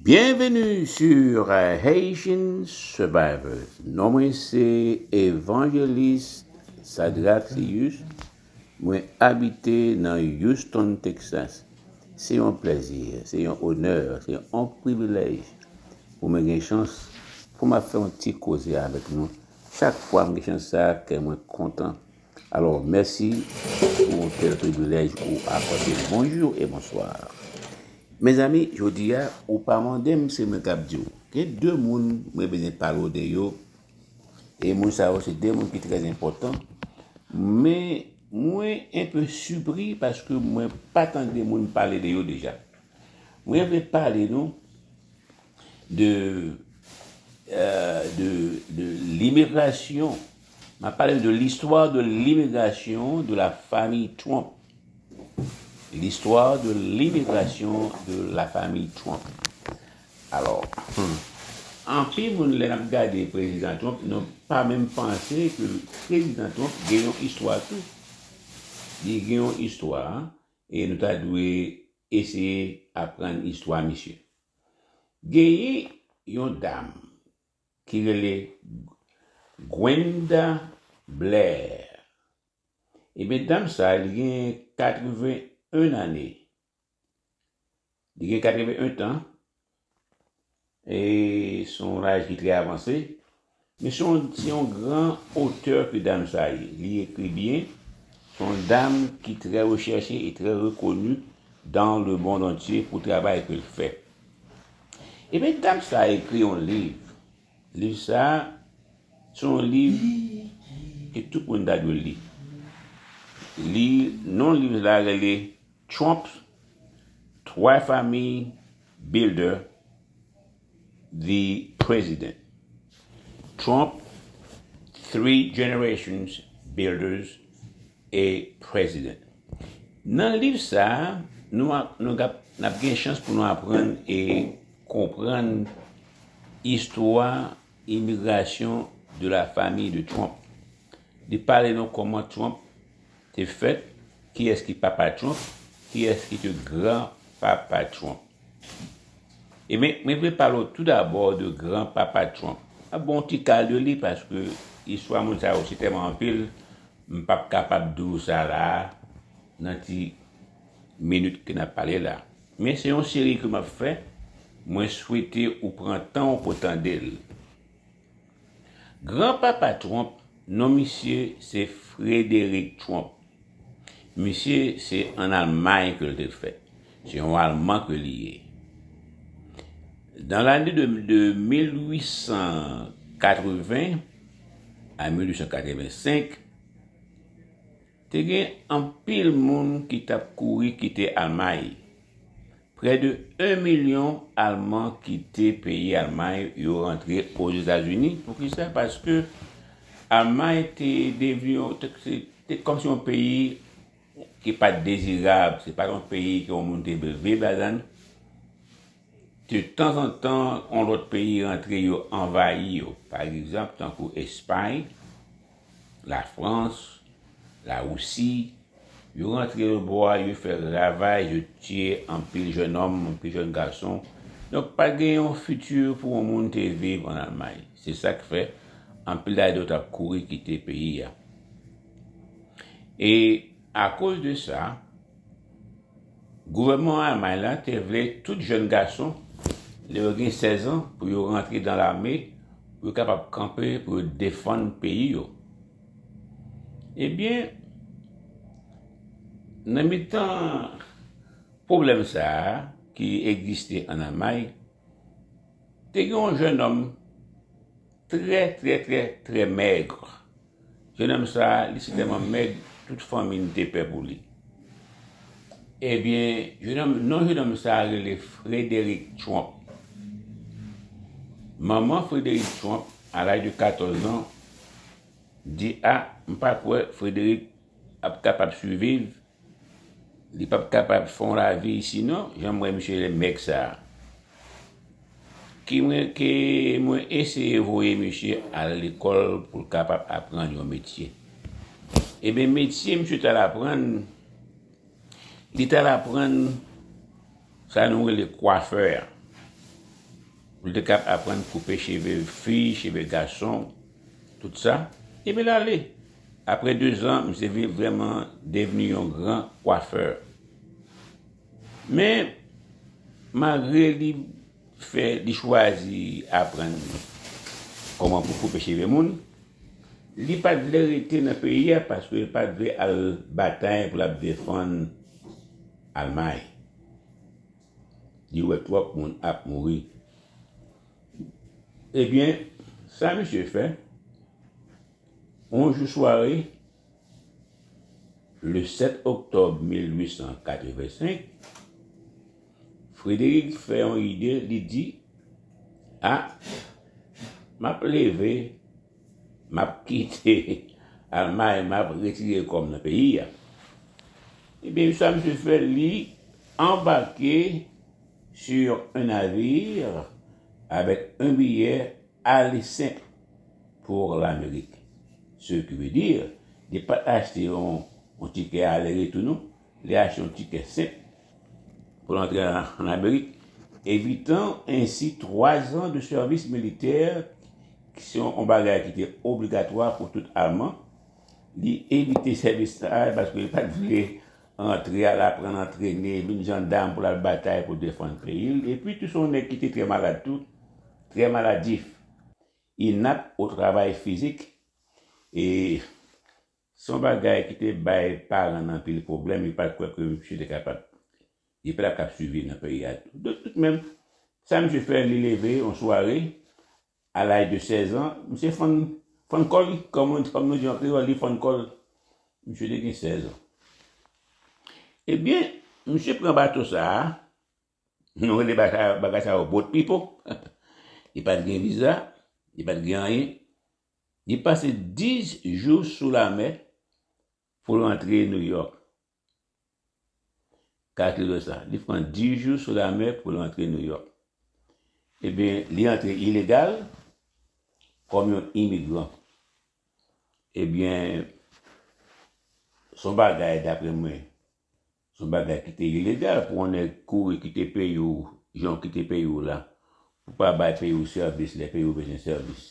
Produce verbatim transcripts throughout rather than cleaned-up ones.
Bienvenue sur Haitian Survivors. Non mwen se Evangelist Sadrachius. Mwen abite nan Houston, Texas. Se yon plèzi, se yon onè, se yon privilèj pou mwen gen chans pou m ap fè yon ti koze avèk nou. Chak fwa m gen chans sa, kè mwen kontan. Alò, mèsi pou tèl privilèj ou akòde m. Bonjou e bonswa. Mezanmi, jodi a, ou pa mande m, se mwen k ap di w. Gen de moun mwen bezwen pale w de yo. E moun sa yo, se de moun ki trè enpòtan. Men, mwen enpe sipri paske mwen pa tande moun pale de yo deja. Mwen vle pale nou de, euh, de, de limigrasyon. M ap pale de l'histoire de l'immigration de la famille Trump. L'histoire de l'immigration de la famille Trump. Alò, hmm, anpil moun lè n ap gade prezidan Trump, nou pa menm panse ke prezidan Trump gen yon istwa tou. Li gen yon istwa, e nou ta dwe eseye aprann istwa misye. Genyen yon dam ki rele Gwenda Blair. Ebyen, dam sa, li gen katreven en ane. Li gen katreven en tan. E se yon laj ki trè avanse. Men se yon, se yon gran otè ke dam sa ye. Li ekri byen. Se yon dam ki trè rechèche e trè rekoni dans le monde entier pou travay ke l fè. Ebyen, dam sa ekri yon liv. Liv sa, se yon liv ke tout moun ta dwe li. Li, non liv la rele Trump, Tri-Family Builder, the President. Trump, Three Generations Builders, a President. Nan liv sa a, nou ap, nou ap, n ap gen chans pou nou aprann e konprann istwa imigrasyon de la famille de Trump. Li pale nou kòman Trump te fèt, kiyès ki papa Trump, kiyès ki te gran papa Trump. Ebyen, mwen vle pale w tou dabò de gran papa Trump. M ap ba w yon ti kal de li paske istwa moun sa yo se tèlman anpil, m p ap kapab di w sa la a nan ti minit ke n ap pale la. Men se yon seri ke m ap fè, mwen swete ou pran tan w pou tande l. Gran papa Trump, non misye se Frederick Trump. Misye se ann Almay ke l te fèt. Se yon Alman ke li ye. Dans l'année de, de mil ui san katreven a mil ui san katreven senk, te gen anpil moun ki t ap kouri kite Almay. Prè de en milyon Alman kite peyi Almay, yo rantre Ozetazini. Poukisa? Paske Almay te devni, te, te, te kòmsi yon peyi ki pa t dezirab, se pa t yon peyi ke yon moun te vle viv ladan l. De tanzantan, yon lòt peyi rantre, yo anvayi yo. Pa egzanp, tankou Espay, Lafrans, Larisi, yo rantre lòtbò a, yo fè ravaj, yo tiye anpil jèn òm, anpil jèn gason. Donk, pa t gen yon fiti pou yon moun te viv ann Almay. Se sa k fè anpil ladan yo t ap kouri kite peyi a. E akoz de sa, gouvènman Almay la te vle tout jèn gason, lè yo gen sèz an, pou yo rantre dan lame, pou yo kapab kanpe, pou yo defann peyi yo. Ebyen, nan mitan pwoblèm sa a ki egziste ann Almay, te gen yon jèn òm trè, trè, trè, trè mèg. Jèn òm sa a, li se tèlman mèg, tout fanmi l te pè pou li. Ebyen, jèn òm, non jèn òm sa a rele Frederick Trump. Manman Frederick Trump, a laj de katòz an, di, a, m pa kwè Frederick ap kapab siviv, li p ap kapab fè yon lavi isi non, jan m wè misye lè mèg sa a. Ki mwen, ke mwen eseye voye misye al lekòl pou l kapab aprann yon metye. Ebyen, metye misye t al aprann, li t al aprann sa nou rele kwafè a. pou l te kab aprann koupe cheve fi, cheve gason, tout sa. Ebyen, l ale. Apre de zan, misye vin vrèman devni yon gran kwafè. Men, malgre li fè, li chwazi aprann kòman pou koupe cheve moun, li pa t vle rete nan peyi a paske li pa t vle al batay pou l ap defann Almay. Li wè twòp moun ap mouri. Ebyen, sa misye fè, yon jou sware, le sept octobre mil huit cent quatre-vingt-cinq, Frédéric fè yon ide, li di, a, m ap leve, m ap kite Almay, m ap retire kò m nan peyi a. Ebyen, sa misye fè, li anbake sur un navire avec un billet aller simple pour l'Amérique. Ce qui veut dire, li pa t achte yon, yon tikè ale retou non, li achte yon tikè senp pou l antre an, an Amerik, evitan ensi twa zan de sèvis militè, ki se yon, yon bagay ki te obligatwa pou tout Alman. Li evite sèvis sa a paske li pa t vle antre, al aprann antrene, vin jandam pou l al batay pou defann peyi l. Epi tou, se yon nèg ki te trè malad tou, trè maladif, inap au travail physique. E se yon bagay ki te bay paran l anpil pwoblèm, yo pa t kwè ke misye te kapab, li pa t ap kab siviv nan peyi a tou. De tout menm, sa misye fè, li leve yon sware, à l'âge de seize ans, misye fann, fann kò li, kòm, kòm nou di an kreyòl, li fann kò l. Misye te gen sèz an. Ebyen, misye pran bato sa a, nou rele bagay, bagay sa yo boat people. Li pa t gen viza, li pa t gen anyen. Li pase dis jou sou lamè pou l rantre Nouyòk. Kalkile sa. Li pran dis jou sou lamè pou l rantre Nouyòk. Ebyen, li antre ilegal kòm yon imigran. Ebyen, se yon bagay, daprè mwen, se yon bagay ki te ilegal pou yon nèg kouri kite peyi w, jan w kite peyi w la, pou pa bay peyi w sèvis lè peyi w bezwen sèvis.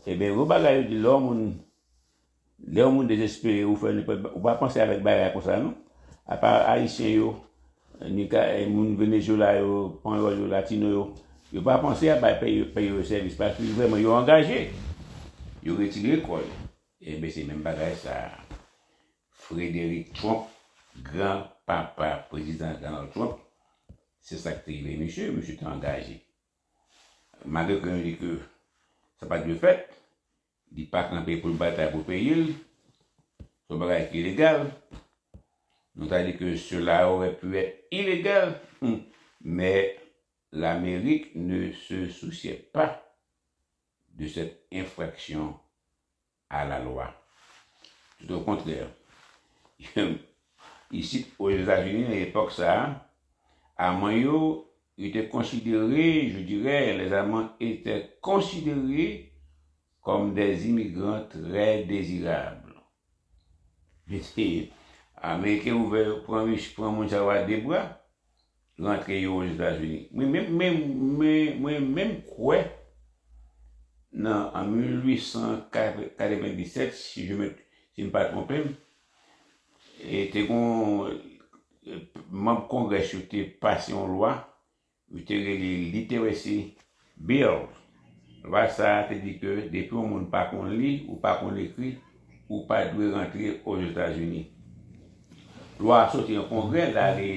Ebyen, yon bagay yo di, lè yon moun, lè yon moun dezespere, ou fè nenpòt ba-, ou pa panse avèk bagay konsa, non. Apa Ayisyen yo, ni ka, e, moun Venezuela yo, Panyòl yo, Latino yo, yo pa panse a bay peyi, peyi yo sèvis, paske vrèman yo angaje. Yo retire kò yo. Ebyen, se menm bagay sa a. Frederick Trump, gran papa prezidan Donald Trump, se sa k te rive misye, misye te angaje. Malgre ke nou di ke sa pa t dwe fèt, li pa kanpe pou l batay pou peyi l, se yon bagay ki ilegal. Nou ta di ke cela aurait pu être illégal, hmm, mais l'Amérique ne se souciait pas de cette infraction à la loi. Tout au contraire. Isit, Ozetazini, nan epòk sa a, Alman yo, yo te konsidere, je dirais, les Allemands étaient considérés comme des immigrants très désirables. Mesye, Ameriken ouvè, pran mich-, pran moun sa yo a de bra, rantre yo Ozetazini. Mwen menm, mwen, mwen, mwen menm kwè nan, an mil uit san katrevendisèt, si je me, si m pa twonpe m, e te gon, e, manm Kongrès yo te pase yon lwa, yo te rele Literacy Bill. Lwa sa a te di ke depi yon moun pa konn li, ou pa konn ekri, ou pa dwe rantre Ozetazini. Lwa a soti an Kongrè, l ale,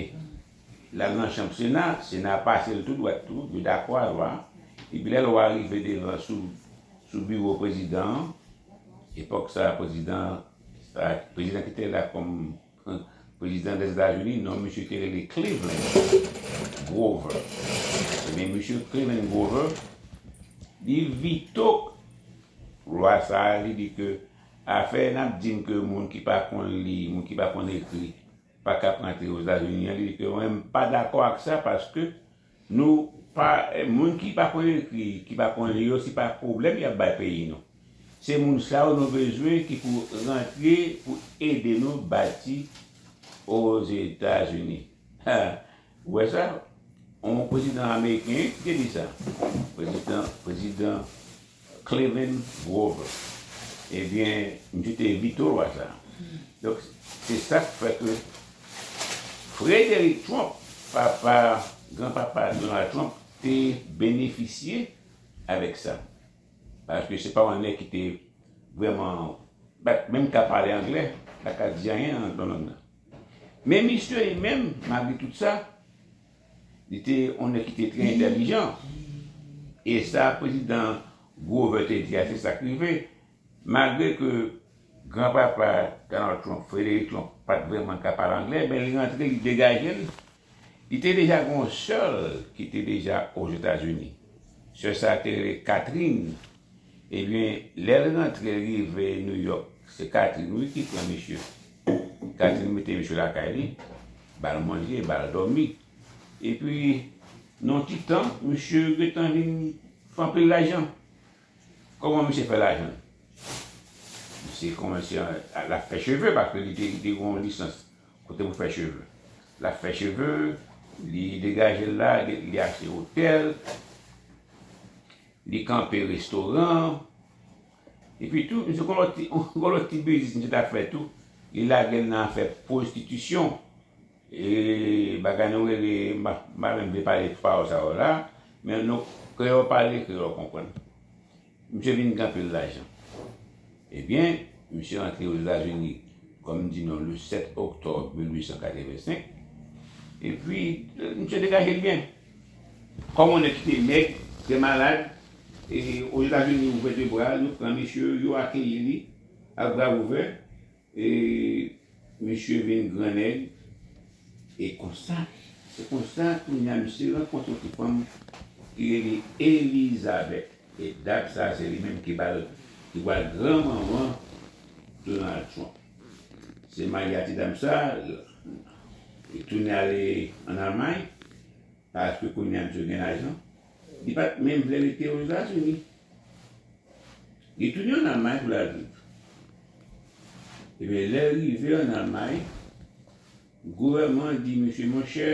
l al nan chanm Sena, Sena pase l tou dwat tou, yo dakò a lwa a. Epi lè lwa a rive devan sou, sou biwo prezidan an, epòk sa a, prezidan, sa, prezidan ki te la kòm prezidan Lèzetazini, non misye te rele Cleveland Grover. Ebyen, misye Cleveland Grover, li vito lwa sa a, li di ke afè n ap di n ke moun ki pa konn li, moun ki pa konn ekri, pa ka rantre Ozetazini an, li di ke mwen, m pa dakò ak sa, paske nou pa, moun ki pa konn ekri, ki pa konn li yo, se pa pwoblèm y ap bay peyi nou. Se moun sa yo nou bezwen ki pou rantre pou ede nou bati Ozetazini. Ha, ou wè sa? yon prezidan ameriken ki te di sa. Prezidan, prezidan Cleveland Grover. Ebyen, misye te veto lwa sa. Donk, se sa k fè ke Frederick Trump, papa, granpapa Donald Trump, te benefisye avèk sa. Paske se pa yon nèg ki te vrèman, pa t menm ka pale anglè, pa t ka di anyen nan, nan lang nan. Men misye li menm, malgre tout sa, li te yon nèg ki te trè entèlijan. E sa prezidan Grover te di a, se sa k rive. Malgre ke granpapa Donald Trump, Frederick Trump, pa t vrèman ka pale anglè, men li rantre, li degaje l. Li te deja gen yon sè l ki te deja Ozetazini. Sè sa a te rele Catherine. Ebyen, lè l rantre, l rive New York, se Catherine, wi, ki pran misye. Catherine mete misye lakay li, ba l manje, ba l dòmi. Epi, nan yon ti tan, misye gentan vin fè anpil lajan. Kòman misye fè lajan? Misye kòmanse a, a, l ap fè cheve, paske li te, li te gen yon lisans kote pou fè cheve. L ap fè cheve, li degaje l la, li, li achte otèl, li kanpe restoran. Epi tou, misye gon lòt ti, gon lòt ti biznis misye t ap fè tou. Li lage l nan afè pwostitisyon. E bagay nou rele, m pa, m pa menm vle pale pawòl sa yo la, men nou, kreyòl pale, kreyòl konprann. Misye vin gen anpil lajan. Ebyen, misye rantre Ozetazini, kòm m di nou, le sèt oktòb mil uit san katrevensenk. Epi, misye degaje l byen. Kòm yon nèg ki te mèg, te malad, e Ozetazini ouvè de bra, yo pran misye, yo akeyi li ak bra ouvè. E misye vin gran nèg. E konsa, se konsa, kounye a, misye rankontre yon ti fanm ki rele Elizabeth. E dam sa a, se li menm ki ba l, ki ba l granmanman Donald Trump. Se maryaj ti dam sa a, li tounen ale ann Almay. Paske kounye a misye gen lajan, li pa t menm vle rete Ozetazini. Li tounen ann Almay pou l al viv. Ebyen, lè l rive ann Almay, gouvènman an di misye, monchè,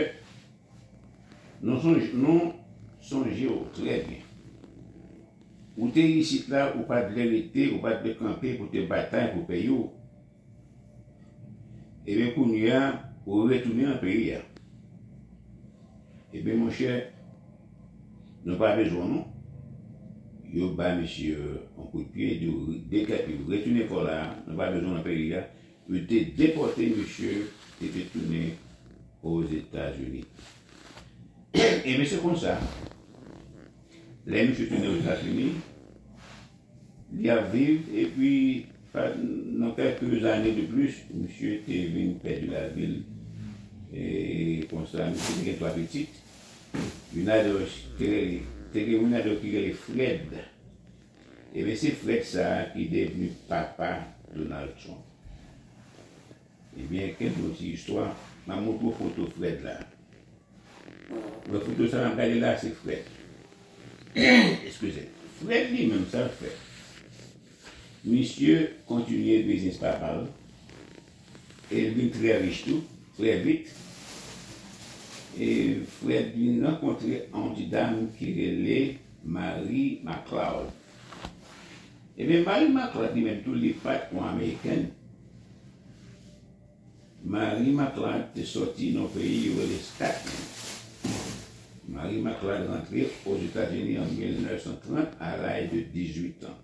nou sonje, nou sonje w trè byen. Ou te isit la, ou pa t vle rete, ou pa t vle kanpe pou te batay pou peyi w. Ebyen, kounye a, ou retounen nan peyi a. Ebyen, monchè, nou pa bezwen w non. Yo ba misye yon kout pye, di w, dekèt li, retounen kò la, nou pa bezwen w nan peyi a. Yo te depòte misye, li te tounen Ozetazini. Ebyen, se konsa, lè misye tounen Ozetazini, li ap viv, epi, pa, nan kèlke zane de plis, misye te vin pèdi lavi l. E konsa, misye te gen twa pitit. Youn ladan yo te rele, te gen youn ladan yo ki rele Fred. Ebyen, se Fred sa a ki devni papa Donald Trump. Ebyen, kenbe yon ti istwa, m ap montre w foto Fred la. Nan foto sa n ap gade la, se Fred. Eskize. Fred li menm, sa l fè? Misye kontinye biznis papa l. E l vin trè rich tou, trè vit. E Fred vin rankontre yon ti dam ki rele Mary McLeod. Ebyen, Mary McLeod li menm tou, li pa t yon Amerikèn. Mary McLeod te sòti nan peyi yo rele Scotland. Mary McLeod rantre Ozetazini an mil nèf san trant a laj de dizuit an.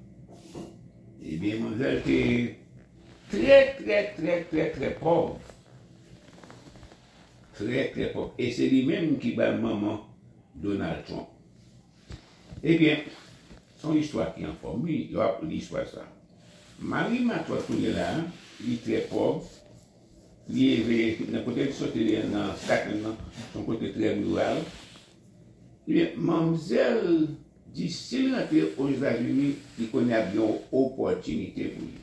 Ebyen, manmzèl te trè, trè, trè, trè, trè pòv. Trè, trè pòv. E se li menm ki ba l manman Donald Trump. Ebyen, se yon istwa ki anfòm, wi, lè w ap li istwa sa. Mary McLeod kounye la a, li trè pòv, li leve nan kote l soti nan Scotland nan, se yon kote trè riral. Ebyen, manmzèl di si l rantre Ozetazini, li konnen ap gen yon opòtinite pou li.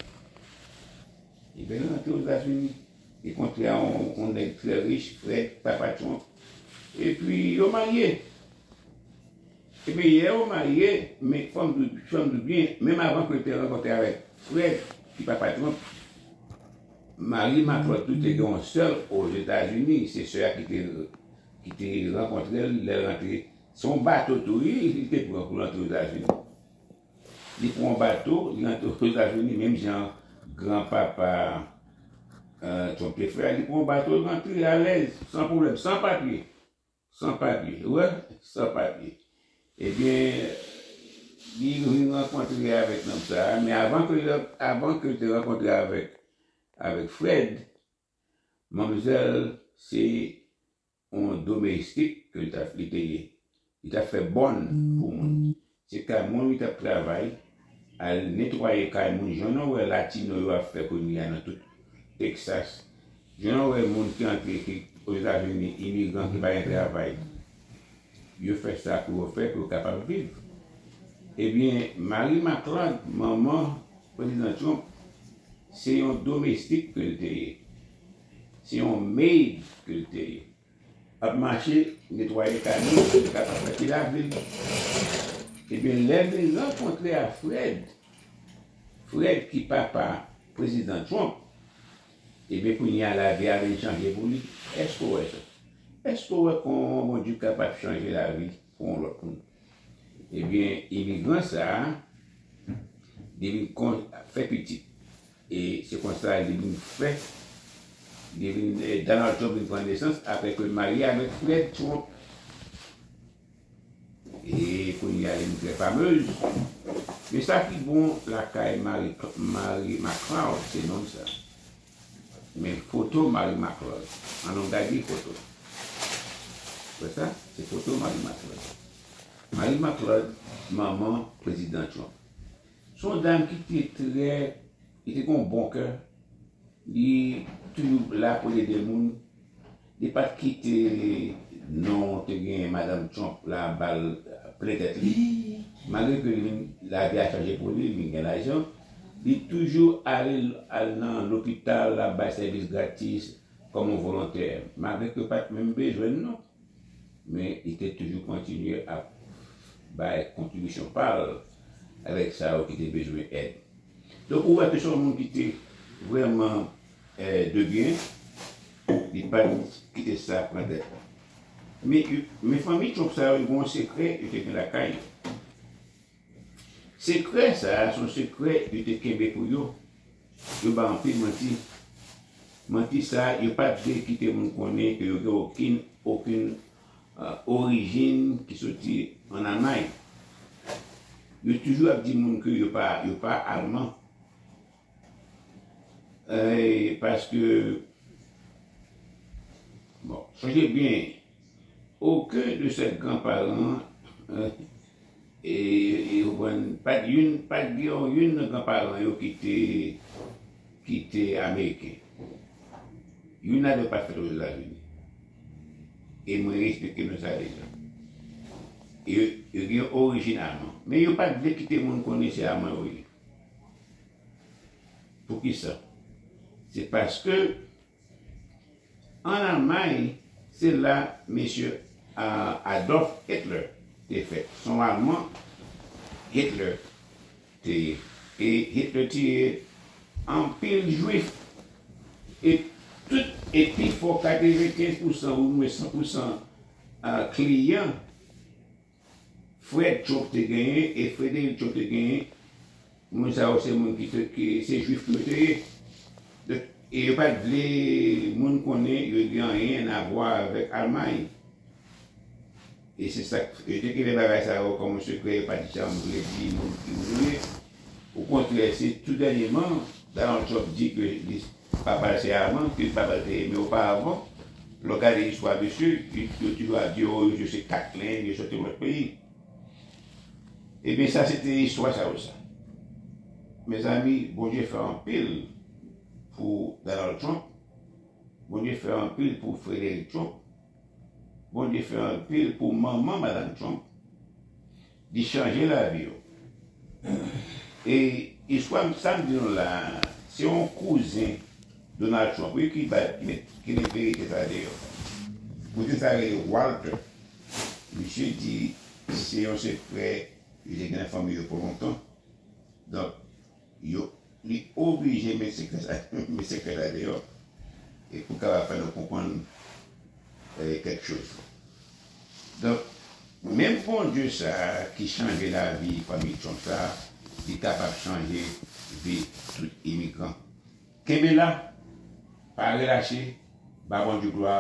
Ebyen, li rantre Ozetazini, li kontre a yon, yon nèg trè rich, Fred, papa Trump. Epi, yo marye. Epi, lè yo marye, men fò m di, fò m di w byen, menm avan ke l te rankontre avèk Fred, ki papa Trump, Mary McLeod tou te gen yon sè l Ozetazini, se sè a ki te, ki te rankontre l lè l rantre. Se yon bato tou, wi, li te pran pou l antre Ozetazini. Li pran yon bato, li antre Ozetazini, menm jan granpapa, eh, Trump te fè a, li pran yon bato, li rantre alèz, san pwoblèm, san papye. San papye, ou wè, san papye. Ebyen, li vin rankontre avèk nonm sa a, men avan ke l, avan ke l te rankontre avèk, avèk Fred, manmzèl se yon domestik ke l t ap, li te ye. Li t ap fè bòn pou moun. Se kay moun li t ap travay, al netwaye kay moun, jan nou wè latino yo ap fè kounye a nan tout Texas. Jan nou wè moun ki antre ki Ozetazini, imigran ki pa gen travay. Yo fè sa pou yo fè, pou yo kapab viv. Ebyen, Marie McLeod, manman Prezidan Trump, se yon domestik ke l te ye. Se yon maid ke l te ye. Ap mache, netwaye kay moun, pou l kapab fè ti lavi l. Ebyen, lè l vin rankontre a Fred, Fred ki papa Prezidan Trump, ebyen, kounye a, lavi a vin chanje pou li. Èske w wè sa? Èske w wè kòman Bondye kapab chanje lavi pou yon lòt moun? Ebyen, imigran sa a, li vin kon, fè pitit. E se konsa li vin fè, li vin, eh, Donald Trump vin pran nesans apre ke l marye avèk Fred Trump. E kounye a, li vin trè famez. Men sa ki bon lakay Marie, Marie McLeod, se nonm sa. Men foto Marie McLeod. An nou gade foto. Wè sa? Se foto Marie McLeod. Marie McLeod, manman Prezidan Trump. Se yon dam ki te trè, li te gen yon bon kè. Li toujou la pou l ede moun. Li pa t kite non te gen madanm Trump la ba l plen tèt li. Malgre ke li vin, lavi a chanje pou li, li vin gen lajan, li toujou ale, al nan lopital, l ap bay sèvis gratis kòm yon volontè. Malgre ke yo pa t menm bezwen l non. Men li te toujou kontinye ap bay kontribisyon pa l avèk sa yo ki te bezwen èd. Donk, ou wè ke se yon moun ki te vrèman, eh, de byen, li pa t kite sa pran tèt li. Men, men fanmi Trump sa yo, yo gen yon sekrè yo te gen lakay yo. Sekrè sa a, se yon sekrè yo te kenbe pou yo. Yo bay anpil manti. Manti sa a, yo pa t vle kite moun konnen ke yo gen okenn, okenn, eh, orijin ki soti ann Almay. Yo toujou ap di moun ke yo pa, yo pa Alman. Eh, paske, bon, sonje byen, okenn de sèt granparan, eh, e, e, ou konprann, pa t youn, pa t gen youn nan granparan yo ki te, ki te ameriken. Youn ladan yo pa t fèt Ozetazini. E mwen respekte nou sa deja. E yo, yo gen orijin alman. Men yo pa t vle kite moun konnen se alman yo ye. Poukisa? Se paske ann Almay, se la mesye, a, Adolf Hitler te fèt. Se yon Alman, Hitler te ye. E Hitler tiye anpil Jwif. E tout, e pi fò, katrevenkenz pousan, oubyen san pousan, a, kliyan Fred Trump te genyen e Frederick Trump te genyen, moun sa yo se moun ki te, ki se Jwif yo te ye. Donk, e yo pa t vle moun konnen yo gen anyen a vwa avèk Almay. E se sa k, yo te kenbe bagay sa yo kòm yon sekrè, yo pa t janm vle di moun ki moun yo ye. Okontrè, se tou dènyèman, Donald Trump di ke li, papa l se Alman, ke papa l te ye. Men oparavan, lè w gade istwa misye, yo, yo toujou ap di, o, yo se Katlin, yo soti lòt peyi. Ebyen, sa se te istwa sa yo sa. Mezanmi, Bondye fè anpil pou Donald Trump. Bondye fè anpil pou Frederick Trump. Bondye fè anpil pou manman madanm Trump. Li chanje lavi yo. E istwa m, sa m di nou la a, se yon kouzen Donald Trump, wi, ki bay, ki met, ki met verite sa deyò. Kouzen sa rele Walter. Misye di se yon sekrè, li te gen nan fanmi yo pou lontan. Donk, yo, li oblije met sekrè sa, met sekrè sa deyò. E pou kapab fè nou konprann, eh, kèk choz. Donk, menm Bondye sa a ki chanje lavi fanmi Trump sa a, li kapab chanje vi tout imigran. Kenbe la, pa relache, ba Bondye glwa,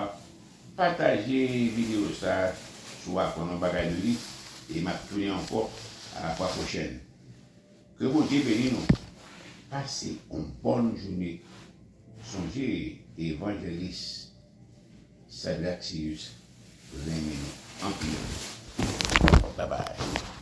pataje videyo sa a si w aprann yon bagay de li, e m ap tounen ankò a la fwa pwochèn. Ke Bondye beni nou. Pase yon bòn jounen. Sonje, evanjelis Sadraxius renmen nou anpil. Babay.